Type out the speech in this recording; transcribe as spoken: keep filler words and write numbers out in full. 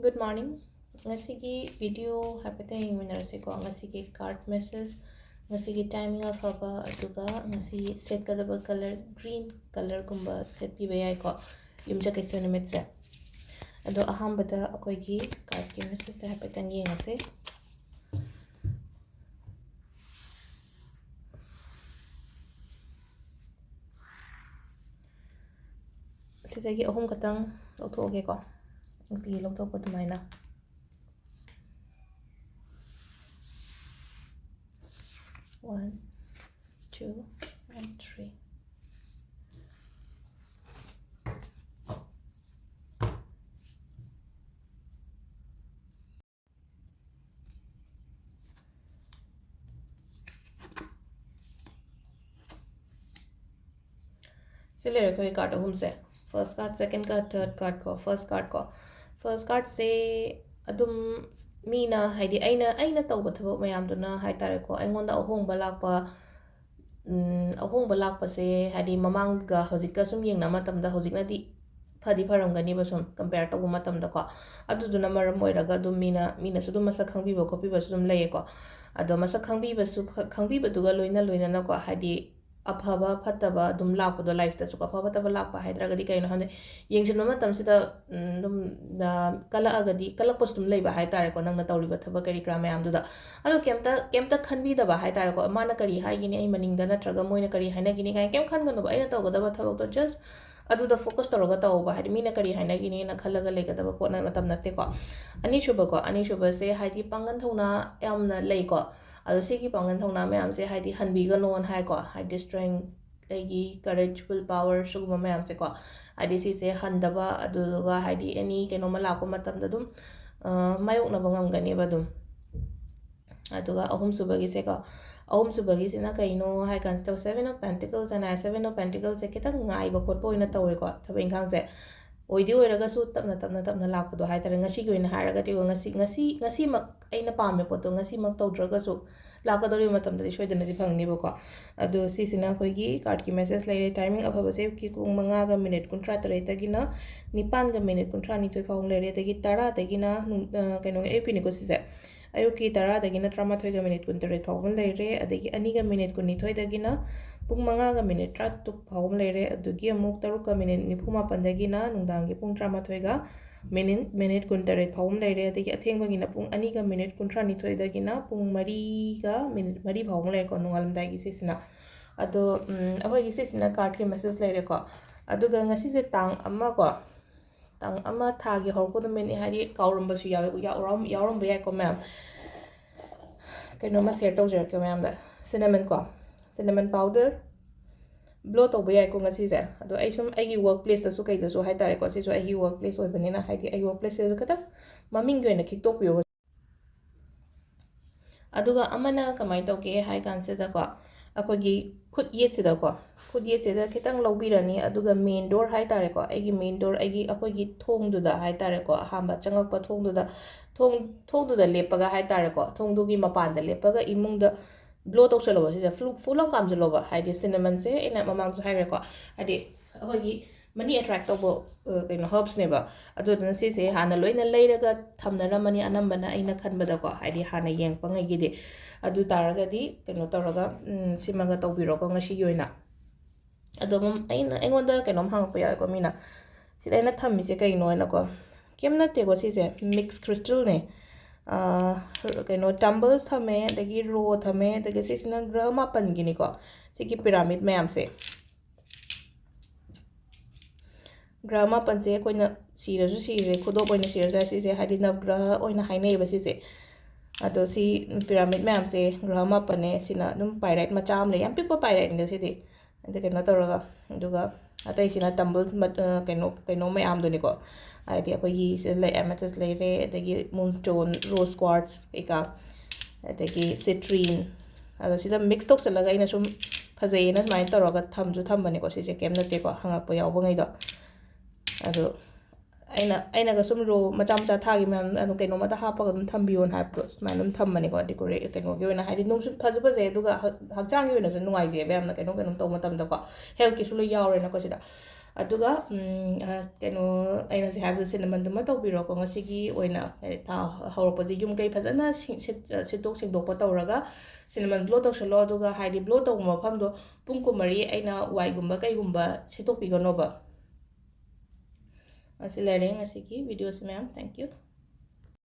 Good morning. ꯉꯁꯤꯒꯤ video ꯍꯥꯏꯐꯦꯠꯇꯪ ꯌꯦꯡꯃꯤꯟꯅꯔꯁꯤꯀꯣ꯫ ꯉꯁꯤꯒꯤ card message, ꯉꯁꯤꯒꯤ timing ꯑꯐꯕ, ꯑꯗꯨꯒ ꯉꯁꯤ ꯁꯦꯠꯀꯗꯕ colour green colourꯒꯨꯝꯕ ꯁꯦꯠꯄꯤꯕ ꯌꯥꯏꯀꯣ, ꯌꯨꯝꯁꯀꯩꯁ ꯅꯨꯃꯤꯠꯁꯦ꯫ ꯑꯗꯣ ꯑꯍꯥꯟꯕꯗ ꯑꯩꯈꯣꯏꯒꯤ cardꯀꯤ messageꯁꯦ ꯍꯥꯏꯐꯦꯠꯇꯪ ꯌꯦꯡꯉꯁꯦ꯫ ꯁꯤꯗꯒꯤ ꯑꯍꯨꯝ ꯈꯛꯇꯪ ꯂꯧꯊꯣꯛꯑꯒꯦꯀꯣ, ꯅꯨꯡꯇꯤꯒꯤ ꯂꯧꯊꯣꯛꯄ ꯑꯗꯨꯃꯥꯏꯅ꯫ One, two, and three. ꯁꯤ ꯂꯩꯔꯦ ꯑꯩꯈꯣꯏ card ꯑꯍꯨꯝꯁꯦ꯫ First card, second card, third card ꯀꯣ꯫ First card ꯀꯣ, first cardꯁꯦ ꯑꯗꯨꯝ ꯃꯤꯅ, ꯍꯥꯏꯗꯤ ꯑꯩꯅ, ꯑꯩꯅ ꯇꯧꯕ ꯊꯕꯛ ꯃꯌꯥꯝꯗꯨꯅ ꯍꯥꯏ ꯇꯥꯔꯦꯀꯣ, ꯑꯩꯉꯣꯟꯗ ꯑꯍꯣꯡꯕ ꯂꯥꯛꯄ, ꯎꯝ, ꯑꯍꯣꯡꯕ ꯂꯥꯛꯄꯁꯦ, ꯍꯥꯏꯗꯤ ꯃꯃꯥꯡꯒ ꯍꯧꯖꯤꯛꯀ ꯁꯨꯝ ꯌꯦꯡꯅꯕ ꯃꯇꯝꯗ ꯍꯧꯖꯤꯛꯅꯗꯤ ꯐꯗꯤ ꯐꯔꯝꯒꯅꯤꯕ, ꯁꯨꯝ compare ꯇꯧꯕ ꯃꯇꯝꯗꯀꯣ꯫ ꯑꯗꯨꯗꯨꯅ ꯃꯔꯝ ꯑꯣꯏꯔꯒ ꯑꯗꯨꯝ ꯃꯤꯅ, ꯃꯤꯅꯁꯨ ꯑꯗꯨꯝ ꯃꯁꯛ ꯈꯪꯕꯤꯕ ꯈꯣꯠꯄꯤꯕꯁꯨ ꯑꯗꯨꯝ ꯂꯩꯌꯦꯀꯣ꯫ ꯑꯗꯣ ꯃꯁꯛ ꯈꯪꯕꯤꯕꯁꯨ, ꯈꯪꯕꯤꯕꯗꯨꯒ ꯂꯣꯏꯅ ꯂꯣꯏꯅꯅꯀꯣ, ꯍꯥꯏꯗꯤ ꯑꯐꯕ ꯐꯠꯇꯕ ꯑꯗꯨꯝ ꯂꯥꯛꯄꯗꯣ, lifeꯇꯁꯨ ꯑꯐ ꯐꯠꯇꯕ ꯂꯥꯛꯄ ꯍꯥꯏꯗ꯭ꯔꯒꯗꯤ ꯀꯩꯅꯣ ꯈꯪꯗꯦ, ꯌꯦꯡꯁꯤꯟꯕ ꯃꯇꯝꯁꯤꯗ, ꯎꯝ, ꯑꯗꯨꯝ, ꯑ, ꯀꯜꯂꯛꯑꯒꯗꯤ, ꯀꯜꯂꯛꯄꯁꯨ ꯑꯗꯨꯝ ꯂꯩꯕ ꯍꯥꯏ ꯇꯥꯔꯦꯀꯣ, ꯅꯪꯅ ꯇꯧꯔꯤꯕ ꯊꯕꯛ ꯀꯔꯤ ꯀꯔꯥ ꯃꯌꯥꯝꯗꯨꯗ꯫ ꯑꯗꯣ ꯀꯩꯝꯇ, ꯀꯩꯝꯇ ꯈꯟꯕꯤꯗꯕ ꯍꯥꯏ ꯇꯥꯔꯦꯀꯣ, ꯃꯥꯅ ꯀꯔꯤ ꯍꯥꯏꯒꯤꯅꯤ ꯑꯩ ꯃꯅꯤꯡꯗ, ꯅꯠꯇ꯭ꯔꯒ ꯃꯣꯏꯅ ꯀꯔꯤ ꯍꯥꯏꯅꯒꯤꯅꯤ ꯀꯥꯏꯅ ꯀꯩꯝ ꯈꯟꯒꯅꯨꯕ꯫ ꯑꯩꯅ ꯇꯧꯒꯗꯕ ꯊꯕꯛꯇꯣ just ꯑꯗꯨꯗ focus ꯇꯧꯔꯒ ꯇꯧꯕ, ꯍꯥꯏꯗꯤ ꯃꯤꯅ ꯀꯔꯤ ꯍꯥꯏꯅꯒꯤꯅꯤꯅ ꯈꯜꯂꯒ ꯂꯩꯒꯗꯕ ꯄꯣꯠꯅ ꯃꯇꯝ ꯅꯠꯇꯦꯀꯣ꯫ ꯑꯅꯤꯁꯨꯕꯀꯣ, ꯑꯅꯤꯁꯨꯕꯁꯦ ꯍꯥꯏꯗꯤ ꯄꯥꯡꯒꯜ ꯊꯧꯅꯥ ꯌꯥꯝꯅ ꯂꯩꯀꯣ꯫ ꯑꯗꯣ ꯁꯤꯒꯤ ꯄꯥꯡꯒꯜ ꯊꯧꯅꯥ ꯃꯌꯥꯝꯁꯦ ꯍꯥꯏꯗꯤ ꯍꯟꯕꯤꯒꯅꯣꯅ ꯍꯥꯏꯀꯣ, ꯍꯥꯏꯗꯤ strength, ꯑꯩꯒꯤ courage, will power, ꯁꯤꯒꯨꯝꯕ ꯃꯌꯥꯝꯁꯦꯀꯣ, ꯍꯥꯏꯗꯤ ꯁꯤꯁꯦ ꯍꯟꯗꯕ, ꯑꯗꯨꯗꯨꯒ ꯍꯥꯏꯗꯤ any ꯀꯩꯅꯣꯝꯃ ꯂꯥꯛꯄ ꯃꯇꯝꯗ ꯑꯗꯨꯝ, ꯑ, ꯃꯥꯌꯣꯛꯅꯕ ꯉꯝꯒꯅꯦꯕ ꯑꯗꯨꯝ꯫ ꯑꯗꯨꯒ ꯑꯍꯨꯝꯁꯨꯕꯒꯤꯁꯦꯀꯣ, ꯑꯍꯨꯝꯁꯨꯕꯒꯤꯁꯤꯅ ꯀꯩꯅꯣ ꯍꯥꯏ ꯀꯥꯟꯁꯤꯗ, Seven of Pentacles ꯍꯥꯏꯅ ꯍꯥꯏ꯫ Seven of Pentaclesꯁꯦ ꯈꯤꯇꯪ ꯉꯥꯏꯕ ꯈꯣꯠꯄ ꯑꯣꯏꯅ ꯇꯧꯋꯦꯀꯣ, ꯊꯕꯛ ꯏꯪꯈꯥꯡꯁꯦ꯫ ꯑꯣꯏꯗꯤ ꯑꯣꯏꯔꯒꯁꯨ ꯇꯞꯅ, ꯇꯞꯅ, ꯇꯞꯅ ꯂꯥꯛꯄꯗꯣ ꯍꯥꯏ ꯇꯥꯔꯦ꯫ ꯉꯁꯤꯒꯤ ꯑꯣꯏꯅ ꯍꯥꯏꯔꯒꯗꯤ, ꯉꯁꯤ, ꯉꯁꯤ, ꯉꯁꯤ ꯃꯛ ꯑꯩꯅ ꯄꯥꯝꯃꯦ ꯄꯣꯠꯇꯣ ꯉꯁꯤꯃꯛ ꯇꯧꯗ꯭ꯔꯒꯁꯨ, ꯂꯥꯛꯀꯗꯧꯔꯤꯕ ꯃꯇꯝꯗꯗꯤ ꯁꯣꯏꯗꯅꯗꯤ ꯐꯪꯅꯤꯕꯀꯣ꯫ ꯑꯗꯣ ꯁꯤꯁꯤꯅ ꯑꯩꯈꯣꯏꯒꯤ cardꯀꯤ message ꯂꯩꯔꯦ꯫ Timing ꯑꯐꯕꯁꯦ ꯑꯌꯨꯛꯀꯤ ꯄꯨꯡ ꯃꯉꯥꯒ minute ꯀꯨꯟꯊ꯭ꯔꯥ ꯇꯔꯦꯠꯇꯒꯤꯅ ꯅꯤꯄꯥꯟꯒ minute ꯀꯨꯟꯊ꯭ꯔꯥ ꯅꯤꯊꯣꯏ ꯐꯥꯎ ꯂꯩꯔꯦ꯫ ꯑꯗꯒꯤ ꯇꯔꯥꯗꯒꯤꯅ ꯅꯨꯡ-, ꯑ, ꯀꯩꯅꯣ, ꯑꯌꯨꯛꯀꯤꯅꯤꯀꯣ ꯁꯤꯁꯦ꯫ ꯑꯌꯨꯛꯀꯤ ꯇꯔꯥꯗꯒꯤꯅ ꯇꯔꯥꯃꯥꯊꯣꯏꯒ minute ꯀꯨꯟꯇꯔꯦꯠ ꯐꯥꯎꯕ ꯑꯃ ꯂꯩꯔꯦ꯫ ꯑꯗꯒꯤ ꯑꯅꯤꯒ minute ꯀꯨꯟꯅꯤꯊꯣꯏꯗꯒꯤꯅ ꯄꯨꯡ ꯃꯉꯥꯒ minute ꯇꯔꯥꯇꯔꯨꯛ ꯐꯥꯎꯕ ꯑꯃ ꯂꯩꯔꯦ꯫ ꯑꯗꯨꯒꯤ ꯑꯃꯨꯛ ꯇꯔꯨꯛꯀ minute ꯅꯤꯐꯨ ꯃꯥꯄꯟꯗꯒꯤꯅ ꯅꯨꯡꯗꯥꯡꯒꯤ ꯄꯨꯡ ꯇꯔꯥꯃꯥꯊꯣꯏꯒ minute, minute ꯀꯨꯟꯇꯔꯦꯠ ꯐꯥꯎꯕ ꯑꯃ ꯂꯩꯔꯦ꯫ ꯑꯗꯒꯤ ꯑꯊꯦꯡꯕꯒꯤꯅ ꯄꯨꯡ ꯑꯅꯤꯒ minute ꯀꯨꯟꯊ꯭ꯔꯥ ꯅꯤꯊꯣꯏꯗꯒꯤꯅ ꯄꯨꯡ ꯃꯔꯤꯒ minute ꯃꯔꯤ ꯐꯥꯎꯕ ꯑꯃ ꯂꯩꯔꯦꯀꯣ, ꯅꯣꯡꯉꯥꯜꯂꯝꯗꯥꯏꯒꯤ ꯁꯤꯁꯤꯅ꯫ ꯑꯗꯣ, ꯎꯝ, ꯑꯩꯈꯣꯏꯒꯤ ꯁꯤꯁꯤꯅ cardꯀꯤ message ꯂꯩꯔꯦꯀꯣ꯫ ꯑꯗꯨꯒ ꯉꯁꯤꯁꯦ ꯇꯥꯡ ꯑꯃ ꯀꯣ, ꯇꯥꯡ ꯑꯃ ꯊꯥꯒꯤ ꯍꯧꯔꯛꯄ ꯅꯨꯃꯤꯠꯅꯤ, ꯍꯥꯏꯗꯤ ꯀꯥꯎꯔꯝꯕꯁꯨ ꯌꯥꯎꯋꯦ, ꯌꯥꯎꯔꯝ-, ꯌꯥꯎꯔꯝꯕ ꯌꯥꯏꯀꯣ ꯃꯌꯥꯝ꯫ ꯀꯩꯅꯣꯝꯃ share ꯇꯧꯖꯔꯛꯀꯦ ꯃꯌꯥꯝꯗ꯫ Cinnamon ꯀꯣ, cinnamon powder blow ꯇꯧꯕ ꯌꯥꯏꯀꯣ ꯉꯁꯤꯁꯦ꯫ ꯑꯗꯣ ꯑꯩ ꯁꯨꯝ ꯑꯩꯒꯤ work placeꯇꯁꯨ ꯀꯩꯗꯁꯨ ꯍꯥꯏꯇꯥꯔꯦꯀꯣ, ꯁꯤꯁꯨ ꯑꯩꯒꯤ work place ꯑꯣꯏꯕꯅꯤꯅ, ꯍꯥꯏꯗꯤ ꯑꯩꯒꯤ work placeꯁꯤꯁꯨ ꯈꯤꯇꯪ ꯃꯃꯤꯡꯒꯤ ꯑꯣꯏꯅ ꯈꯤꯛꯇꯣꯛꯄꯤꯌꯣ꯫ ꯑꯗꯨꯒ ꯑꯃꯅ ꯀꯃꯥꯏꯅ ꯇꯧꯒꯦ ꯍꯥꯏ ꯀꯥꯟꯁꯤꯗꯀꯣ, ꯑꯩꯈꯣꯏꯒꯤ ꯈꯨꯠ ꯌꯦꯠꯁꯤꯗꯀꯣ, ꯈꯨꯠ ꯌꯦꯠꯁꯤꯗ ꯈꯤꯇꯪ ꯂꯧꯕꯤꯔꯅꯤ꯫ ꯑꯗꯨꯒ main door ꯍꯥꯏꯇꯥꯔꯦꯀꯣ, ꯑꯩꯒꯤ main door, ꯑꯩꯒꯤ, ꯑꯩꯈꯣꯏꯒꯤ ꯊꯣꯡꯗꯨꯗ ꯍꯥꯏꯇꯥꯔꯦꯀꯣ, ꯑꯍꯥꯟꯕ ꯆꯪꯉꯛꯄ ꯊꯣꯡꯗꯨꯗ, ꯊꯣꯡ-, ꯊꯣꯡꯗꯨꯗ ꯂꯦꯞꯄꯒ ꯍꯥꯏꯇꯥꯔꯦꯀꯣ, ꯊꯣꯡꯗꯨꯒꯤ ꯃꯄꯥꯟꯗ ꯂꯦꯞꯄꯒ ꯏꯃꯨꯡꯗ blow ꯇꯧꯁꯜꯂꯣꯕ꯫ ꯁꯤꯁꯦ full, full ꯑꯃ ꯀꯥꯝꯁꯤꯜꯂꯣꯕ꯫ ꯍꯥꯏꯗꯤ cinnamonꯁꯦ ꯑꯩꯅ ꯃꯃꯥꯡꯁꯨ ꯍꯥꯏꯈ꯭ꯔꯦꯀꯣ, ꯍꯥꯏꯗꯤ ꯑꯩꯈꯣꯏꯒꯤ money attract ꯇꯧꯕ, ꯑ, ꯀꯩꯅꯣ, herbsꯅꯦꯕ꯫ ꯑꯗꯨꯗꯨꯅ ꯁꯤꯁꯦ ꯍꯥꯟꯅ ꯂꯣꯏꯅ ꯂꯩꯔꯒ ꯊꯝꯅꯔꯝꯃꯅꯤ ꯑꯅꯝꯕꯅ, ꯑꯩꯅ ꯈꯟꯕꯗꯀꯣ, ꯍꯥꯏꯗꯤ ꯍꯥꯟꯅ ꯌꯦꯡꯉꯛꯄꯉꯩꯒꯤꯗꯤ꯫ ꯑꯗꯨ ꯇꯥꯔꯒꯗꯤ ꯀꯩꯅꯣ ꯇꯧꯔꯒ, ꯎꯝ, ꯁꯤꯃꯒ ꯇꯧꯕꯤꯔꯣꯀꯣ ꯉꯁꯤꯒꯤ ꯑꯣꯏꯅ꯫ ꯑꯗꯣ ꯃꯝ-, ꯑꯩꯅ, ꯑꯩꯉꯣꯟꯗ ꯀꯩꯅꯣꯝ ꯍꯪꯉꯛꯄ ꯌꯥꯎꯋꯦꯀꯣ ꯃꯤꯅ, "ꯁꯤꯗ ꯑꯩꯅ ꯊꯝꯃꯤꯁꯦ ꯀꯩꯅꯣ?" ꯍꯥꯏꯅꯀꯣ꯫ ꯀꯩꯝ ꯅꯠꯇꯦꯀꯣ, ꯁꯤꯁꯦ mix crystalꯅꯦ꯫ ꯑꯥ, ꯀꯩꯅꯣ, tumbles ꯊꯝꯃꯦ, ꯑꯗꯒꯤ rose ꯊꯝꯃꯦ, ꯑꯗꯒꯤ ꯁꯤꯁꯤꯅ ꯒ꯭ꯔꯍ ꯃꯥꯄꯟꯒꯤꯅꯤꯀꯣ, ꯁꯤꯒꯤ pyramid ꯃꯌꯥꯝꯁꯦ꯫ ꯒ꯭ꯔꯍ ꯃꯥꯄꯟꯁꯦ ꯑꯩꯈꯣꯏꯅ ꯁꯤꯔꯁꯨ ꯁꯤꯔꯦ, ꯈꯨꯗꯣꯞ ꯑꯣꯏꯅ ꯁꯤꯔꯁꯨ ꯌꯥꯏ꯫ ꯁꯤꯁꯦ ꯍꯥꯏꯗꯤ ꯅꯕꯒ꯭ꯔꯍ ꯑꯣꯏꯅ ꯍꯥꯏꯅꯩꯌꯦꯕ ꯁꯤꯁꯦ꯫ ꯑꯗꯣ ꯁꯤ pyramid ꯃꯌꯥꯝꯁꯦ ꯒ꯭ꯔꯍ ꯃꯥꯄꯟꯅꯦ꯫ ꯁꯤꯅ ꯑꯗꯨꯝ pyrite ꯃꯆꯥ ꯑꯃ ꯂꯩ, ꯌꯥꯝ ꯄꯤꯛꯄ pyriteꯅꯤꯗ ꯁꯤꯗꯤ꯫ ꯑꯗ ꯀꯩꯅꯣ ꯇꯧꯔꯒ, ꯑꯗꯨꯒ ꯑꯇꯩꯁꯤꯅ tumble ꯃ-, ꯑ, ꯀꯩꯅꯣ, ꯀꯩꯅꯣ ꯃꯌꯥꯝꯗꯨꯅꯤꯀꯣ꯫ ꯍꯥꯏꯗꯤ ꯑꯩꯈꯣꯏꯒꯤ ꯁꯤꯗ ꯂꯩ, amethyst ꯂꯩꯔꯦ, ꯑꯗꯒꯤ moonstone, rose quartz ꯀꯩꯀꯥ, ꯑꯗꯒꯤ citrine꯫ ꯑꯗꯣ ꯁꯤꯗ mix ꯇꯧꯁꯜꯂꯒ ꯑꯩꯅ ꯁꯨꯝ ꯐꯖꯩꯌꯦꯅ ꯁꯨꯃꯥꯏꯅ ꯇꯧꯔꯒ ꯊꯝꯁꯨ ꯊꯝꯕꯅꯤꯀꯣ꯫ ꯁꯤꯁꯦ ꯀꯩꯝ ꯅꯠꯇꯦꯀꯣ, ꯍꯪꯉꯛꯄ ꯌꯥꯎꯕꯉꯩꯗꯣ꯫ ꯑꯗꯣ ꯑꯩꯅ ꯑꯩꯅꯒ ꯁꯨꯝ ꯔꯣ ꯃꯆꯥ ꯃꯆꯥ ꯊꯥꯈꯤ ꯃꯌꯥꯝ ꯑꯗꯨꯝ ꯀꯩꯅꯣꯝꯃꯗ ꯍꯥꯞꯄꯒ ꯑꯗꯨꯝ ꯊꯝꯕꯤꯌꯣꯅ ꯍꯥꯏꯕꯗꯣ ꯁꯨꯃꯥꯏꯅ ꯑꯗꯨꯝ ꯊꯝꯕꯅꯤꯀꯣ꯫ ꯗꯦꯀꯣꯔꯦꯠ ꯀꯩꯅꯣꯒꯤ ꯑꯣꯏꯅ ꯍꯥꯏꯗꯤ ꯅꯨꯡꯁꯨ ꯐꯁꯨ ꯐꯖꯩ, ꯑꯗꯨꯒ ꯍꯛꯆꯥꯡꯒꯤ ꯑꯣꯏꯅꯁꯨ ꯅꯨꯡꯉꯥꯏꯖꯩꯕ ꯌꯥꯝꯅ ꯀꯩꯅꯣꯝ ꯀꯩꯅꯣꯝ ꯇꯧꯕ ꯃꯇꯝꯗꯀꯣ꯫ ꯍꯦꯜꯠꯀꯤꯁꯨ ꯂꯣꯏ ꯌꯥꯎꯔꯦꯅꯀꯣ ꯁꯤꯗ꯫ ꯑꯗꯨꯒ ꯀꯩꯅꯣ ꯑꯩꯅ ꯍꯧꯖꯤꯛ ꯍꯥꯏꯕꯗꯣ ꯁꯤꯅꯃꯟꯗꯨꯃ ꯇꯧꯕꯤꯔꯣꯀꯣ꯫ ꯉꯁꯤꯒꯤ ꯑꯣꯏꯅ ꯊꯥ ꯍꯧꯔꯛꯄꯁꯦ ꯌꯨꯝ ꯀꯩ ꯐꯖꯅ ꯁꯤꯠꯇꯣꯛ ꯁꯦꯡꯗꯣꯛꯄ ꯇꯧꯔꯒ ꯁꯤꯅꯃꯟ ꯕ꯭ꯂꯣ ꯇꯧꯁꯜꯂꯣ꯫ ꯑꯗꯨꯒ ꯍꯥꯏꯗꯤ ꯕ꯭ꯂꯣ ꯇꯧꯕ ꯃꯐꯝꯗꯣ ꯄꯨꯡ ꯀꯨꯟꯃꯔꯤ ꯑꯩꯅ ꯋꯥꯏꯒꯨꯝꯕ ꯀꯩꯒꯨꯝꯕ ꯁꯤꯠꯇꯣꯛꯄꯤꯒꯅꯣꯕ꯫ ꯑꯁꯤ ꯂꯩꯔꯦ ꯉꯁꯤꯒꯤ ꯚꯤꯗꯤꯑꯣꯁꯤ ꯃꯌꯥꯝ꯫ Thank you꯫